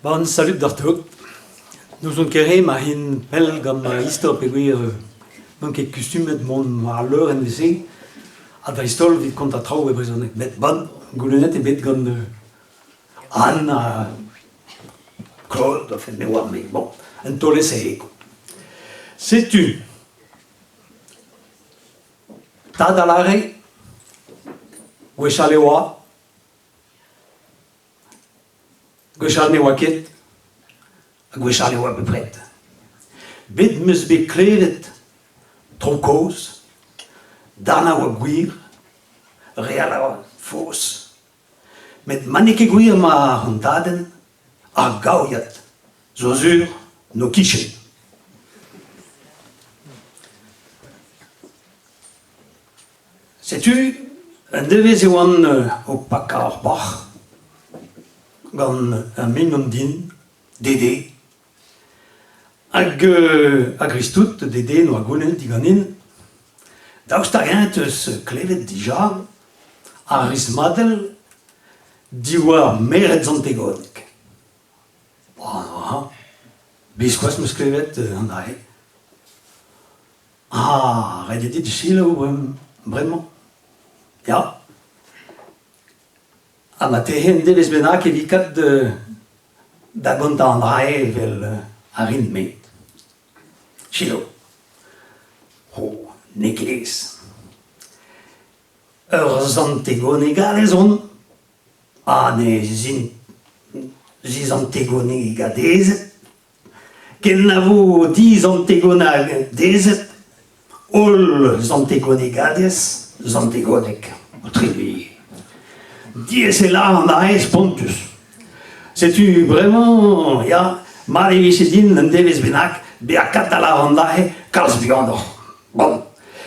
Bon, salud deoc'h tout. N'ouzon ket re ma rin pell gant ma istor peogwir n'on ket kustumet mont war al leurenn evel-se ha dreist-holl evit kontañ traoù e brezhoneg. Met bon, goulennet eo bet gant Anne ha Claude, enfin me oar me. Bon, un taol-esae eo. Setu Tad a lâre gwechall e oa Gwechall ne oa ket, ha gwechall e oa bepred. Bet 'm eus bet klevet tro kozh, darn a oa gwir, re all a oa faos. Met ma n'eo ket gwir ma c'hontadenn, ar gaouiad zo sur 'n ho kichen. Setu un devezh e oan o pakañ ur bac'h gant ur mignon din, Dede. Hag a-greiz-tout, Dede 'noa goulennet diganin daoust hag-eñ 'teus klevet dija ar rismadell diwar merc'hed Sant-Tegoneg. Biskoazh 'm eus klevet an dra-se. Ah, ret eo dit selaou bremañ. Ya. Ha marteze un devezh bennak e vi kat da gontañ an dra-se evel a rin-me. Selaou. Oh, n'eo ket aes. Ur santegonegadez on ha ne zizantegonegadezed Ken na vo dizantegonadezed holl zantegonegadez zantegonek o trebeiñ. Diaes eo lâr an dra-se spontus. Setu bremañ, ya, mat e vije din un devezh bennak bezañ kat da lâr an dra-se kalz buanoc'h. Bon,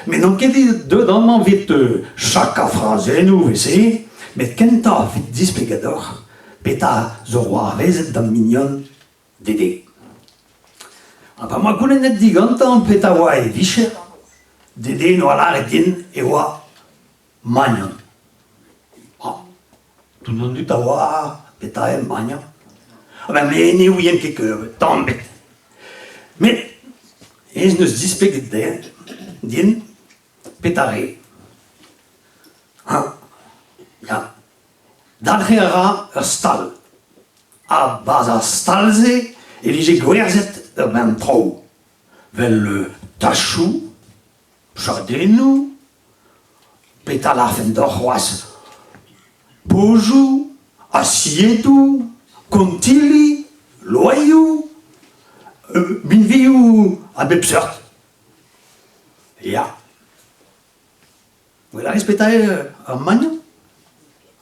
met n'on ket deuet amañ evit chakañ frazennoù e-se, met kentoc'h evit displegañ deoc'h petra zo c'hoarvezet d'am mignon Dede. Ha pa 'moa goulennet digantañ petra oa e vicher, Dede 'noa lâret din e oa magnon. Ah, tout an dud a oa petra eo magnon. Ah ben me ne ouien ket tamm ebet. Met ez neus displeget dezhañ din petra 'rae. Ha, ya, Dalc'hiñ a ra ur stal. Ha 'barzh ar stal-se e vije gwerzhet ur bern traoù, 'vel tachoù, chadennoù, petra 'lârfen deoc'h c'hoazh, bojoù, asiedoù, kontilli, loaioù, binvioù a bep seurt. Ya. Gwell a rez petra eo ur magnon?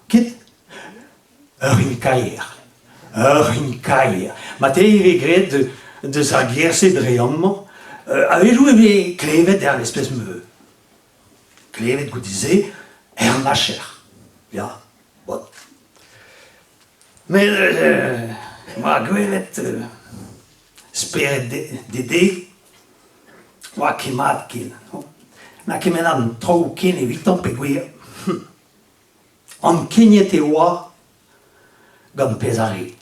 Ket? Ur rinkaer. Ur rinkaer. Marteze e vez graet deus ar ger-se dre amañ. A-wechoù e vez klevet er espes ma klevet goude-se er macher. Ya, bon. Met ma gwelet spered Dede 'Oa ket mat ken. Na kement an traoù ken evitañ peogwir ankeniet e oa gant pezh a rae.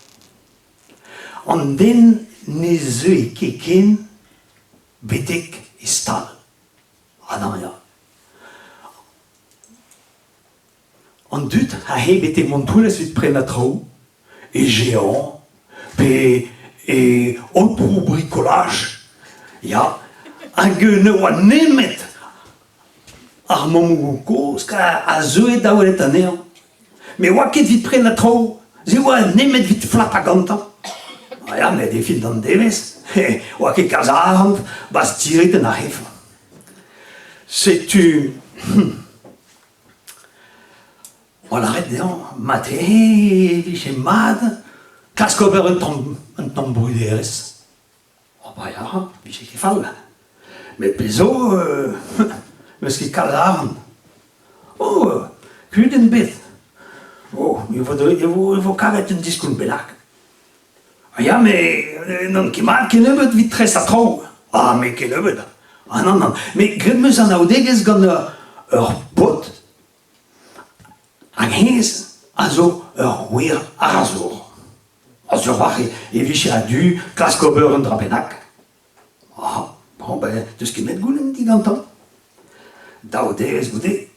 An den ne zeue ket ken betek e stal. Ha nann ya. An dud a ae betek Montroulez evit prenañ traoù, e Géant pe e Aotrou Bricolage, ya, hag ne oa nemet ar mammoù-kozh a zeue da welet anezhañ. Met 'oa ket evit prenañ traoù, se 'oa nemet evit flapañ gantañ. Ah ya, met e fin d'an devezh, 'oa ket kalz a arc'hant 'ba stiredenn ar c'hef. Setu... Oa lâret dezhañ mat e vije mat klask ober un tamm un tamm bruderezh. Oh ba ya, vije ket fall. Met pezh zo n'eus ket kalz arc'hant. Oh, kudenn bet. Oh, e vo, e vo, e vo kavet un diskoulm bennak. Ah ya, met n'on ket mat kennebeut evit tresañ traoù. Ah, me kennebeut. Ah nann, nann. Met graet 'm eus anaoudegezh gant ur paotr hag hennezh a zo ur gwir arzour. Ha sur 'walc'h e vije a-du klask ober un dra bennak. Ah, bon, ben, 'teus ket 'met goulenn digantañ. Daou devezh goude,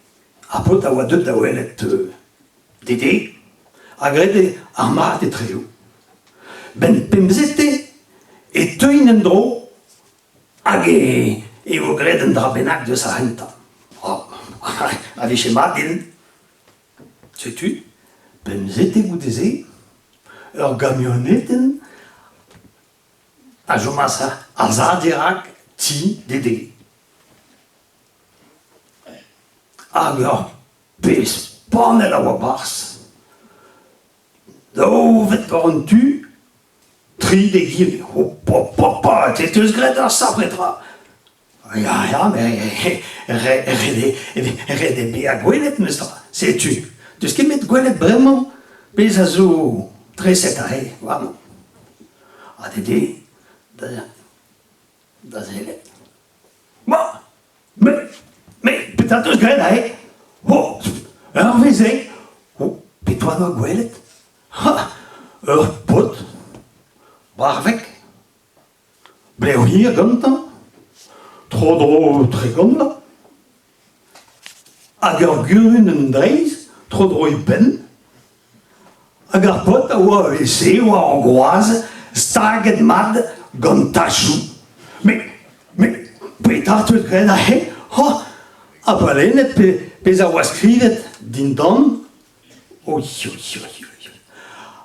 ar paotr a oa deuet da welet Dede ha graet eo ar mat etrezo. 'Benn pemzete e teuint en-dro hag e vo graet un dra bennak deus ar c'hentañ. A vije mat din. Setu, pemzete goude-se, ur gamionetenn a chomas a-za dirak ti Dede. Hag ur pezh panell a oa 'barzh. Daouvet war an tu, tri d'egile. Hopopoppa, te 'teus graet ur sapre tra! Ya, ya, met ret eo bezañ gwelet memes tra. Setu, 'teus ket 'met gwelet bremañ pezh a zo treset aze warnañ. Ha Dede da sellet. Ma, met, met petra 'teus graet aze? Oh, ur wezh eo. Oh, petra 'noa gwelet? Ha, ur paotr barvek Blev hir gantañ, tro-dro 30 vloaz, hag ur gurunenn dreist tro-dro e benn, hag ar paotr a oa e-se war ar groaz staget mat gant tachoù. Met, met petra 'teus graet aze? Oh, ha palennet pezh a oa skrivet dindan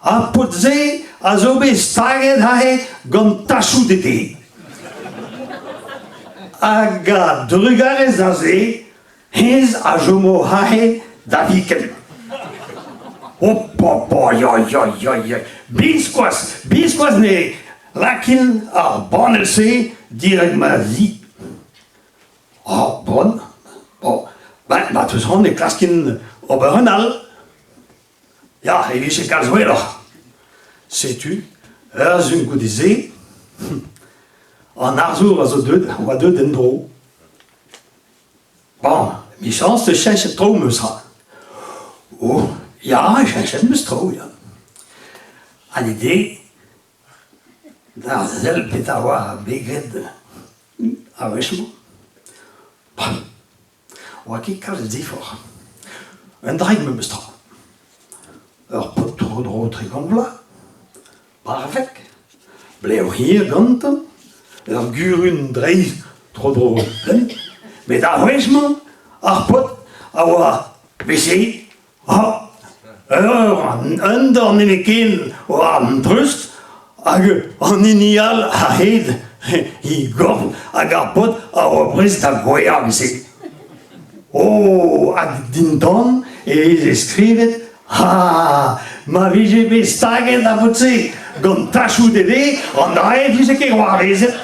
Ar paotr-se a zo bet staget aze gant tachoù dede. Hag a-drugarez da se, hennezh a chomo aze da viken. Biskoazh, biskoazh ne lakin ar banell-se dirak ma zi. Oh, bon, bon, ben, ma 'teus c'hoant e klaskin ober un all. Ya, e vije kalz gwelloc'h. Setu, ur sun goude-se, an arzour a zo deuet, a oa deuet en-dro. Bon, emichañs 'teus cheñchet traoù 'm eus ra. Oh, ya, cheñchet 'm eus traoù, ya. An ide, Da sell petra oa bet graet ar wech-mañ. Oa ket kalz diforc'h. Un draig memes tra. Ur paotr tro-dro 30 vloaz, barvek, blev hir gantañ, ur gurun dreist tro-dro penn. Met ar wech-mañ, ar paotr a oa bese Un dorn nemetken war an dreust hag an hini all a-hed he gorn hag ar paotr a oa prest da gouezhañ neuze. Oh, hag dindan e veze skrivet Ha ma vije bet staget ar paotr-se gant tachoù dede, an dra-se 'vije ket c'hoarvezet.